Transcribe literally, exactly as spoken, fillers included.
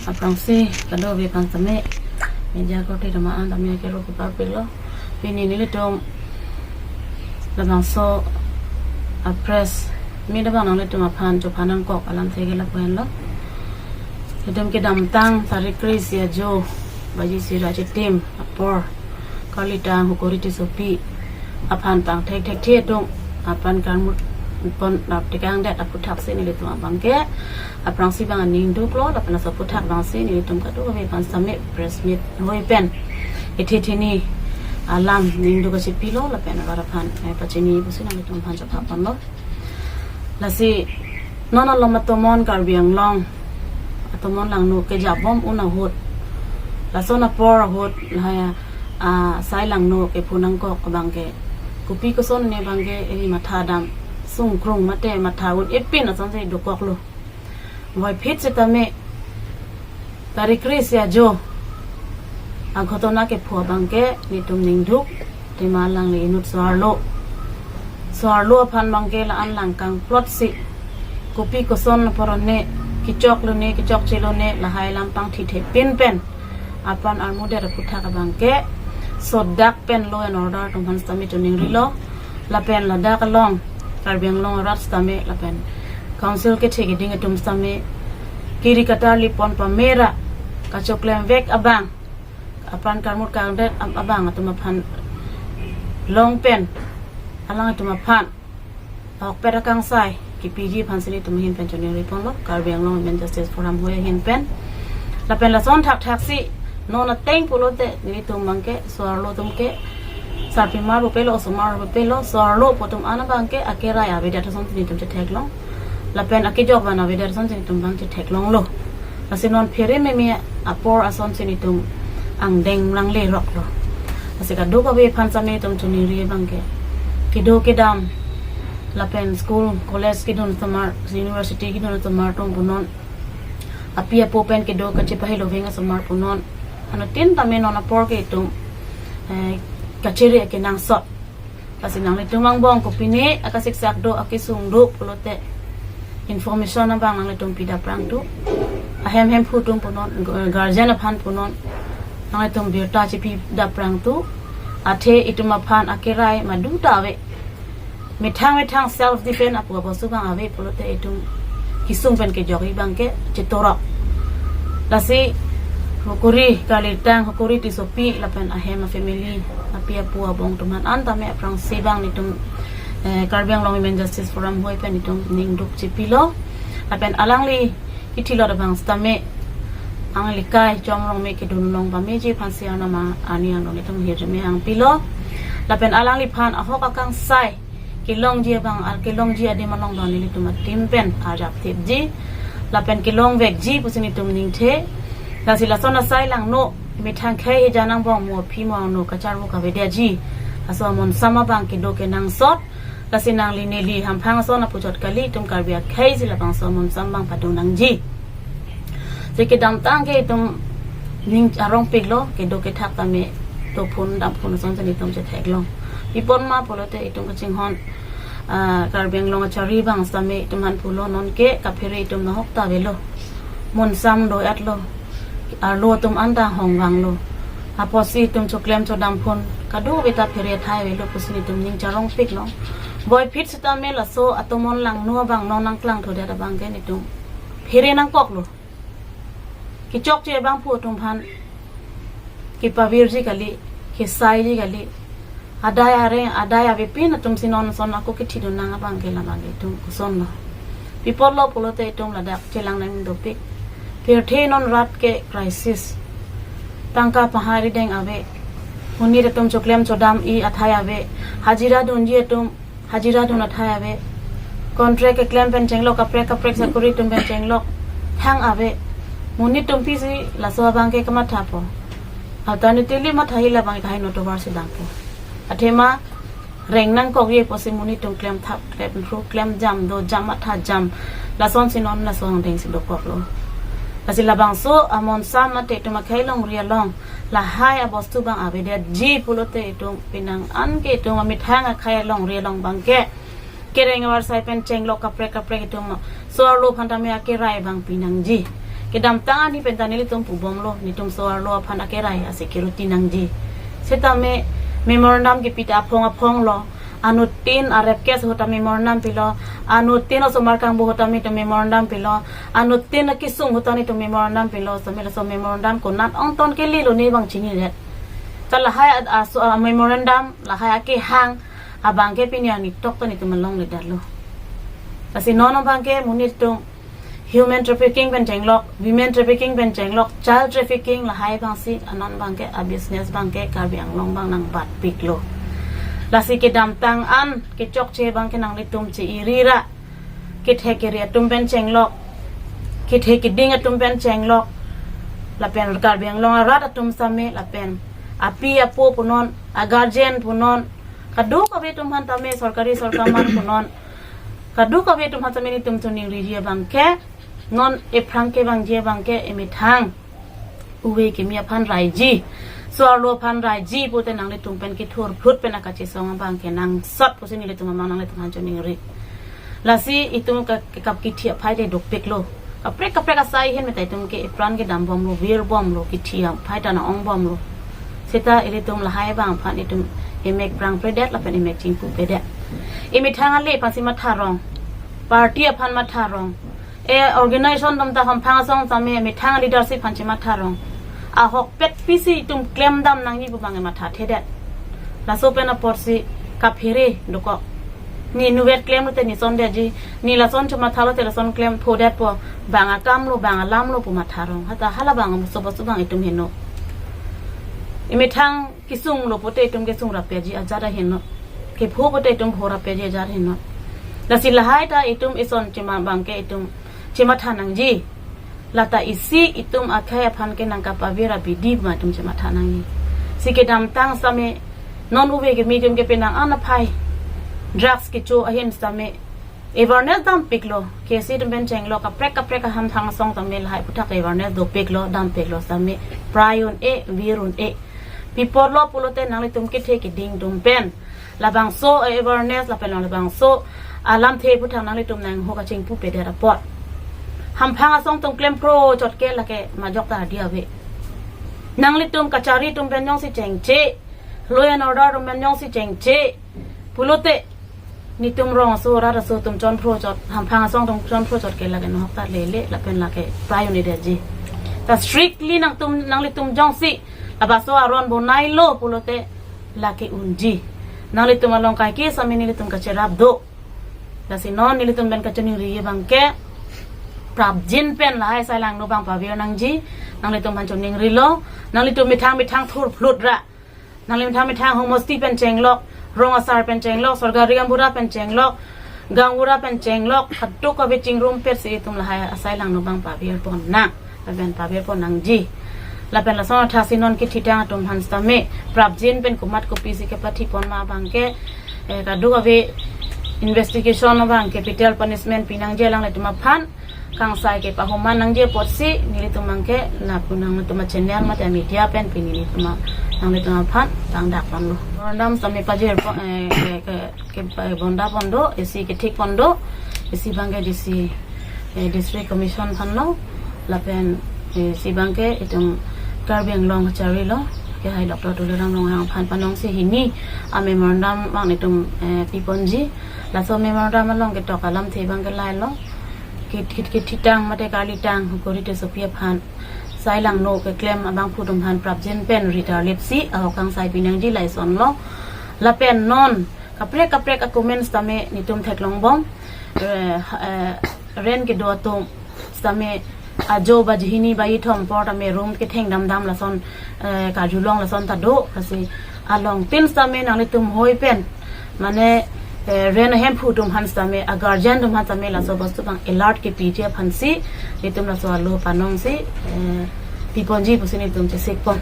Aphrangsi kadokave aphan tame, media korte atum an tame akero keparpiklo. Pini nelitum labangso a-press meet abang nanglitum aphan chophan nangkok alamthe ke lapu henlo. Nelitum kedamtang tarik kre-isi ajo, baji isi ra chitim apor, Karlitang Hukuri Tissopi aphan pangthek thekthe atum apran karmut pon rap tekangdet aputhaksi nelitum abangke aphrangsi abang aning duklo, lapen laso aputhak abangsi nelitum kadokave aphan tame press meet hoi pen ethe theni alam ningduk kachepilo, lapen arat aphan, eh, pachini pusi nanglitum aphan chapha ponlo. Lasi non alom atomon Karbi Anglong atomon langno kejabom un ahut, lason apor ahut lahai asai langno kephu nangkok abangke, kopi koson ne abangke ili matha dam sungkrung mate matha un epin asonsi dokoklo. Voiphit sitame tarik kre-isi ajo aghotona kephu abangke nelitum ningduk, tema alangli inut so-arlo, so-arlo aphan abangke la-an lang kangplotsi, kopi koson apor ne, kechoklo ne kechokchelo ne, lahai alam pangthithepin pen apran armudet aputhak abangke sodak pen law and order atum aphan sitame choningrilo. Lapen ladak along Karbi Anglong arat sitame lapen council kethe keding atum sitame kiri katarli pon pamera kachoklemvek abang, apran karmut kangdet ab- abang atum aphan long pen alanglitum aphan ahokpet akangsai kepiji aphansi nelitum ahin pen choningri ponlo, Karbi Anglong Women Justice Forum hoi ahin pen. Lapen lason thakthaksi non ateng pulote nelitum abangke so-arlo atum ke sarpimar pupelo, osomar pupelo, so-arlo pu atum an abangke akerai avedet asonsi nelitum chetheklong, lapen akejok van avedet asonsi nelitum abang chetheklonglo. Lasi non phere meme apor asonsi nelitum angdeng langleroklo. Lasi kadokave aphan tame nelitum choningri abangke, kedo kedam lapen school college kedun osomar, university kedun osomar atum punon, api apo pen kedo kachepahiloving osomar punon, anuttin tame non apor ke itum, eh, kachere kenangsot. Lasi nanglitum angbong kopine akasiksak do, akesung do pulote information abang nanglitum pidapprang tu. Ahem hemphu atum punon, gu- guardian aphan punon, nanglitum birta chepidapprang tu. Athe itum aphan akerai maduta ave. Methang methang self defense apu abostu abang ave pulote itum kesung pen kejokji abangke chetorok. Lasi Hukuri, Karlitang Hukuri Tissopi lapen ahem afamily, api apo abong atum an tame aphrangsi abang nelitum, eh, Karbi Anglong Women Justice Forum hoi pen nelitum ningduk chepilo. Lapen alangli kithilot abang sitame alangli kai chomrong me kedun long pameji aphansi arnam arni angno nelitum hirjume nangpilo. Lapen alangliphan ahok akangsai kelongji abang, al kelongji adim along abang nelitum a-team pen arjapthipji lapen kelongvekji pusi nelitum ningthe. Lasi lason asai langno methang khei hejan angbong mo aphi mo angno kacharvo kavedetji aso amonsam abang kedo kenangsot. Lasi nangli neli hamphang ason apuchot kali, itum Karbi akhei si labangso amonsam abang padun nangji. Si kedamtang ke itum ning arongpiklo, kedo kethak tame dophun damphun asonsi nelitum chetheklong. Pi apot ma pulote itum kachinghon, ah, Karbi Anglong achari abang sitame itum aphan pulo, non ke kaphere itum nahokta avelo. Monsam do-etlo. Arlo atum anta hongvanglo. Apotsi itum choklem chodamphun kadokave ta phere athai avelo pusi nelitum ning charongpiklo. Voiphit sitame laso atomon langno abang non nangklangthudet abangke nelitum phere nangkoklo. Kechokche abangphu atum aphan kepavirji kali, kesaiji kali. Adai areng, adai avepin atumsi non ason ako kethidun nang abangke labangke itum kosonlo. Pi apotlo pulote itum ladak chelang nang dopik. Pirthe non rat ke crisis. Tangka pahari deng ave. Monit atum choklem chodam-i athai ave. Hajira dunji atum hajira dun athai ave. Contract keklem pen chenglok, kaprek kaprek sakori atum pen chenglok thang ave. Monit atum pisi laso abangke kamathapo. Alternatively mathaji labang kaheno tovar si dampo. Athema reng nangkokji pusi monit atum klemthap, klemthru, klemjam do, jam matha jam. Lasonsi non laso angdengsi dokoklo. Lasi labangso amonsam mate itum akhei longri along lahai abostu abang avedetji pulote itum penang an ke itum amethang akhei longri along abangke kereng avarsai pen chenglok kaprek kaprek itum so-arlo aphan tame akerai abang pinangji. Kedamtang an ni penta nelitum pubomlo, netum so-arlo aphan akerai ase keruti nangji. Setame memorandum kepi ta aphong aphong lo. Anuttin a-rape case ahut ta memorandum pilo, anuttin osomar kangbo ahut ta netum memorandum pilo, anuttin akesung ahut ta netum memorandum pilo, setame laso memorandum konat ongton kelelo ne bang chinidet. Ta lahai a, a, so, a, memorandum, lahai akehang abangke pini arni tok ta netum alongledetlo. Lasi non abangke monit atum human trafficking pen chenglok, women trafficking pen chenglok, child trafficking lahai abangsi anon abangke a-business abangke Karbi Anglong abang nangbatpiklo. Lasi kedamtang an kechokche abangke nanglitum che-iri ra, kethe kere atum pen chenglok, kethe keding atum pen chenglok, lapen Karbi Anglong arat atum setame, lapen api apo punon, a-guardian punon, kadokave atum aphan tame, sorkari sorkar man punon, kadokave atum aphan tame netum choningriji abangke, non ephrang kevangji abangke emethang uve kimi aphan raiji, so-arlo aphan raiji pute nanglitum pen kethur phlut pen akachesong abangke nangsot pusi nelitum amang nanglitum aphan choningri. Lasi itum ka, ka, kithi aphai te dopiklo. Kaprek kaprek asai ahin meta itum ke epran kedambomlo, virbomlo, kithi aphai ta na-ongbomlo. Seta ilitum lahai abang aphan itum emek prangpredet lapen emek chingpupedet. Emethang ale aphansi matharong, party aphan matharong, e organization atum ta hamphang asong setame emethang leadership aphan chematharong. Ahokpet pisi itum klemdam nangji pu abang emathathedet. Laso pen apotsi kaphere dokok. Ne inutvet klemlo te ne sondetji, ne lason chemathalo te lason klem phodetpo, bang akamlo, bang alamlo pu matharong. Hatta hala abang sobos abang itum heno. Emethang kesunglo pute itum kesung rapji ajat aheno. Kepho pute itum pho rapji ajat aheno. Lasi lahai ta itum ison chema abangke itum chematha nangji. Lata isi itum akhei aphan ke nangkapavir abidi ma itum chematha nangji. Si kedamtang setame non uve kimi itum ke penang an aphai drugs kecho ahin setame awareness dampiklo. K S A atum pen chenglok, kaprek kaprek ahamphang asong tame lahai aphuthak awareness dopiklo, dampiklo setame prai un-e, vir un-e. Pi apotlo pulote nanglitum kethe keding atum pen labangso awareness lapen labangso alamthe aphuthak nanglitum nangho kachingpupedet apot. Hamphang asong atum klempro chot ke lake majok ta hadi ave. Nanglitum kachari atum pen jongsi chengche, law and order atum pen jongsi chengche pulote netum rong aso rat aso atum chonphro chot, hamphang asong atum chonphro chot ke lake nohok ta lele lapen lake prai un-edetji. Ta strictly nangtum, nanglitum jongsi labangso aron bonailo pulote lake unji. Nanglitum along kaike setame nelitum kacherap do. Lasi non nelitum pen kachoningri abangke prapjin pen lahai Sailangno abang pavir nangji. Nanglitum aphan choningrilo. Nanglitum methang methang thur phlut ra, nanglitum methang methang homosti pen chenglok, rong asar pen chenglok, sorkari gaonbura pen chenglok, gaonbura pen chenglok, kadokave chingrumpetsi itum lahai Sailangno abang pavirpon nang, lapen pavirpon nangji. Lapen lason athaksi non kethitang atum aphan setame prapjin pen komat kopisi kepathipon ma abangke, eh, kadokave investigation abang capital punishment pinangji alanglitum aphan, kangsai ke pahoman nangji apotsi nelitum abangke lapu nanglitum achannel mate media pen pini nelitum a, nanglitum aphan tangdakponlo. Memorandum setame pajirpon, eh, ke, ke, ke, eh, bondapondo, isi kethikpondo, isi abangke D C, eh, District Commission aphanlo, lapen, eh, isi abangke itum Karbi Anglong kacharilo, kehai Doctor Tuliram Ronghang aphan panongsi hini a-memorandum abang netum, eh, piponji. Laso memorandum along ketok alamthe abangke lailo. Kit, kit, kit, kethitang mate karlitang hukuri tesopi aphan, Sailangno keklem abangphu atum aphan prapjin pen ritar lipsi ahok kangsai pinangji, laisonlo. Lapen non kaprek kaprek a-comments tame netum theklongbom, eh, eh, rent kedo atum tame ajo ba jihini ba jithom apor tame room ketheng damdam lason, eh, karjulong lason ta do, lasi alongtin tame nanglitum hoi pen, mane, eh, rent ahemphu atum aphan tame, a-guardian atum aphan tame laso bostu abang alert kepiji aphansi netum laso alo panongsi, eh, piponji pusi netum chesikpon.